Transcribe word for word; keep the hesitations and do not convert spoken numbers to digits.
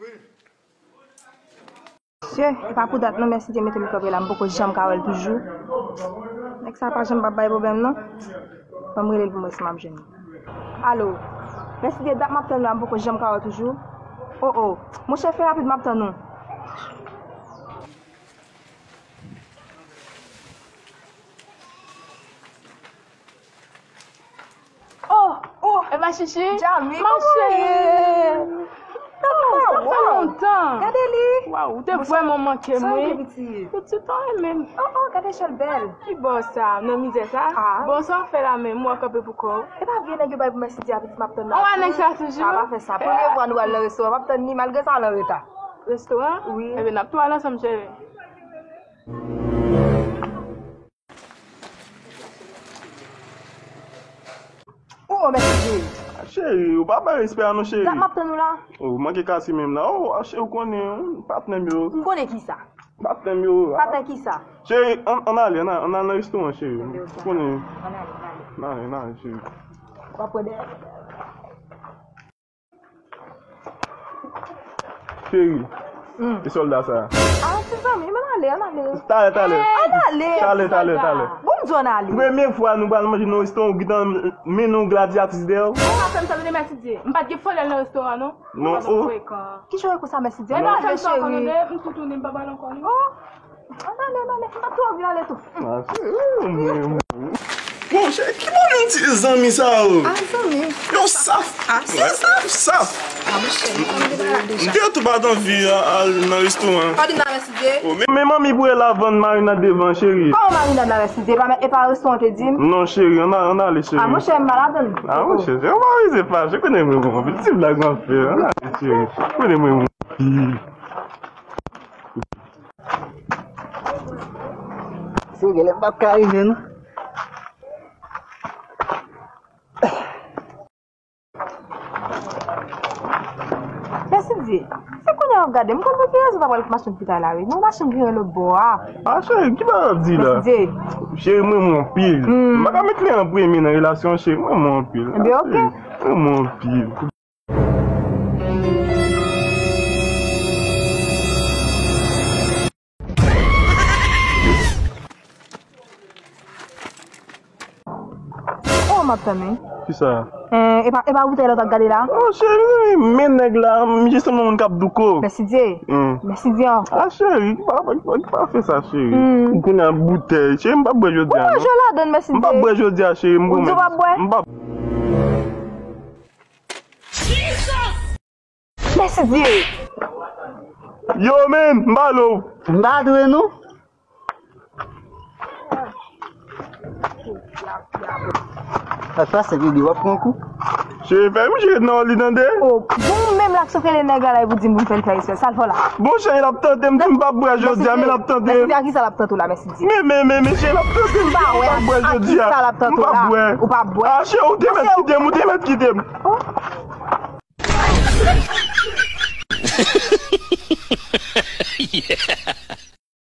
Mesye, e pa pou dat non, Mèsidye mete m kanpe la, m poko janm ka wè l toujou. Nèg sa pa janm p ap bay pwoblèm non. Ban m rele l pou m wè si m ap jwenn li. Alo, Mèsidye, dat m ap tann ou la, m poko janm ka wè l toujou. O, o, monchè, fè rapid, m ap tann ou. Oh, oh, e pa chichi? Djami, ma chérie. Oh, sa fè lontan. Gade li. Waw, ou te vrèman manke m, wi. Sa w gen, piti? Piti, pa renmen m. Oh, oh, gade chèl bèl. Ki bò sa, nan mizè sa? Ah. Bon, sa w fè la menm, ou ap kanpe pou kò w? E pa vye nèg yo bay pou Mèsidye a, piti, m ap tann la. Ou wè nèg sa toujou? Sa pa fè sa. Premye fwa nou al nan restoran, m ap tann li, malgre sa, w nan reta. Restoran? Wi. Ebyen, n ap tou al ansanm, cheri. Oh, oh, Mèsidye. Ah, cheri, ou pa bay respè a non, cheri. Dat m ap tann ou la. Oh, ou manke kase menm la. Oh, ah, cheri, ou konnen, patnè m yo. M konnen ki sa. Patnè m yo. Patnè ki sa? Cheri, ann, ann ale, ann ale, ann al nan restoran, cheri. Ou konnen. Ann ale, ann ale. Ann ale, ann ale, cheri. W ap wè dèyè. Cheri, e sòlda sa a? Ah, ti zanmi, men ale, ann ale. Talè, talè. Ann ale. Talè, talè, talè. Bon, m di w ann ale. Premye fwa nou pral manje nan restoran, ou gentan mennen yon gladyatris dèyè w. Ou pa fè m sa, tande, Mèsidye. M pa t gen fòl al nan restoran, non. Non, oh. Ki jan w ye konsa, Mèsidye? Ann ale, cheri. M tou tounen, m pa pale ankò, non. Oh. Ann ale, ann ale, m pa twò vle ale tou. Ah, cheri, mwen, mwen. Bon, cheri, ki bon moun ti zanmi sa yo? Ah, zanmi. Yo saf. Ah, se saf. Saf. Ah, monchè, m te tou pa t anvi al nan restoran. Pa di m nan Mèsidye. Oh, men, men manmi pou el la vann marinad devan, cheri. Kòman marinad la, Mèsidye? E pa, e pa restoran te di m? Non, cheri, ann a, ann ale, cheri. Ah, monchè, m pa ladann. Ah, monchè, cheri, ou pa vle se fache, konnen mwen bon. Ti blag m ap fè, ann ale, cheri. Konnen mwen bon. Se genlè m p ap ka rive non. Mèsidye, se kounye a w ap gade m, konn pou ki rezon w ta pral machin pitay la wi. Non, machin vire lòt bò a. Ah, cheri, ki bagay w ap di la? Mèsidye. Cheri, mwen renmen w anpil. Hmm. M pa ka met li an premye nan relasyon, cheri, mwen renmen w anpil. Ebyen, oke. Cheri, mwen renmen w anpil. Oh, m ap tann wi. Kisa? Eh, e pa, e pa boutèy la w t ap gade la? Oh, cheri, mezanmi, men nèg la, misye sanble moun k ap douko. Mèsidye. Hmm. Mèsidye ankò. Ah, cheri, pa, pa, pa, pa fè sa, cheri. Hmm. Kounye a boutèy, cheri, m p ap bwè jodi a, non. Ou manje ladann, Mèsidye. M p ap bwè jodi a, cheri, m pwomèt. Ou di w p ap bwè? M p ap. Mèsidye! Yo, men, m pale w. M pa dwe, non. Sa pase, bebe, w ap pran kou? Cheri, fè m jere nan li, tande? Oh, bon, menm la k sot rele nèg la, la, e pou di m pou m fè l fè respè. Sa l fè w la? Bon, cheri, l ap tante m, di m p ap bwè jodi a, men l ap tante m. Mèsidye, a kisa l ap tante w la, Mèsidye? Men, men, men, men, cheri, l ap tante m, di m p ap bwè jodi a. M pa wè a kisa l ap tante w la. M p ap bwè. Ou p ap bwè? Ah, cheri, ou te mèt kite m, ou te mèt kite m. Oh.